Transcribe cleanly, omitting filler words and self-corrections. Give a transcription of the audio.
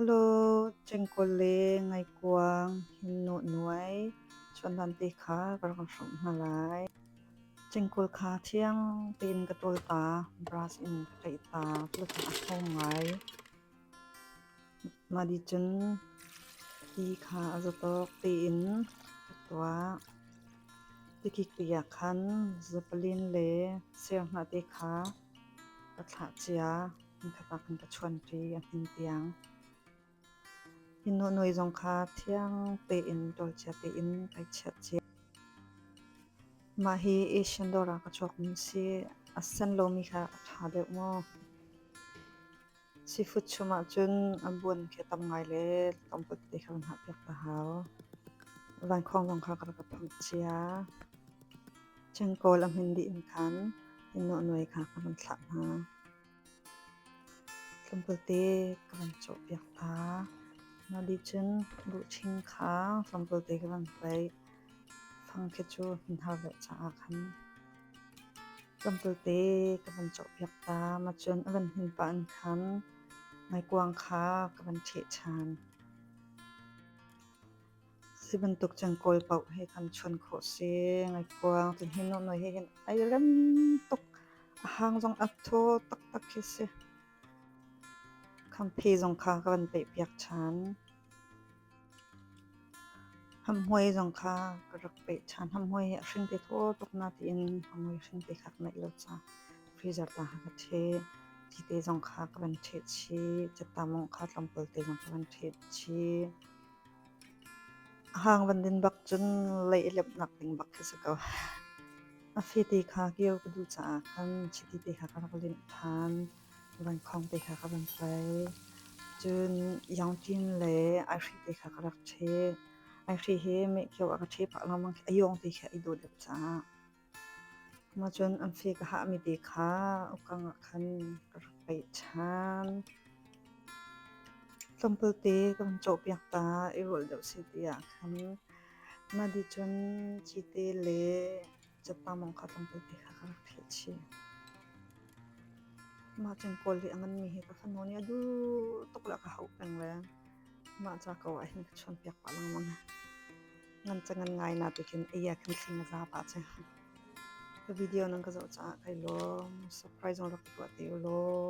Hello, cengkawl le ngaikuang hin nuai chuandan te kha ka rak hrawmh hna lai. Cengkawl kha thiang tein ka ṭawl ta, brush in ka ṭaih ta, cuticun a hawng ngai. Mah dih cun ti kha a zatawk tein ka tuah. Tikik ti ah khan zapalin le serhnah te kha ka thlah cia. Hmunkhat ah khan ka chuanṭi a hmin tiang. Hi nawhnuai zong kha thiang tein ṭawlcia tein kai chiah cia. Mah hi Asian dawr ah ka chuakmi a si. A sen lomi kha a ṭha deuh maw? Seafood chum ahcun a buan khi a tam ngai le tlawmpal tete kha van hahpiak ta hau. Vankhawng zong kha ka rak ka phomh cia. Cengkawl a hmin dih in khan hi nawhnuai kha ka van thlah hna. Tlawmpalte ka van cawhpiak ta. Mah dih cun buhṭhing kha tlawmpalte ka van paih. Fang khi cu hmunhar deuh caah khan tlawmpalte ka van cawhpiak ta. Mah cun a van hmin pah in khan ngaikuang kha ka van ṭheh ṭhan. Si bantuk cun Kawl paoh he khan chuan khawh si. Ngaikuang cun hi nawhnawi he hin ai rem tuk. A hang zong a thaw taktak khi si. Khamphe zong kha ka van peihpiak ṭhan. Hamhmuai zong kha ka rak peih ṭhan. Hamhmuai hi a hring te thaw tuk na tiin hamhmuai hring te kha ka neih lo caah freezer ta kha ka ṭheh. Cite zong kha ka van ṭheh chih. Cettamawng kha tlawmpal te zong ka van ṭheh chih. A hang van din bak cun lei i lemnak ding bak khi si ko. A fete kha kio ka duh caah khan chiti te kha ka rak linh ṭhan. Vankhawng te kha ka van pai. Cun yangṭin le aihri te kha ka rak ṭheh. Aihri hi mehkio ah ka ṭheh pah lengmang khi a yawng te khi a i dawh deuh caah. Mah cun an fe ka hahmi te kha ukang ah khan ka rak paih ṭhan. Tlawmpal te ka van cawhpiak ta i rual deuh seh ti ah khan mah dih cun cite le catpamawng kha tlawmpal te kha ka rak pheh chih. Mah cun Kawl hi a nganmi hi ka fanu nih a duh tuk le a ka hauh peng le mah ca ko ah hin ka chawnpiak pah lengmang. Ngan ca ngan ngai na ti khin ei ah khin thling a za pah cu. Ka video nan ka zoh caah kai lawm. Subscribe zong rak ka tuah te u law.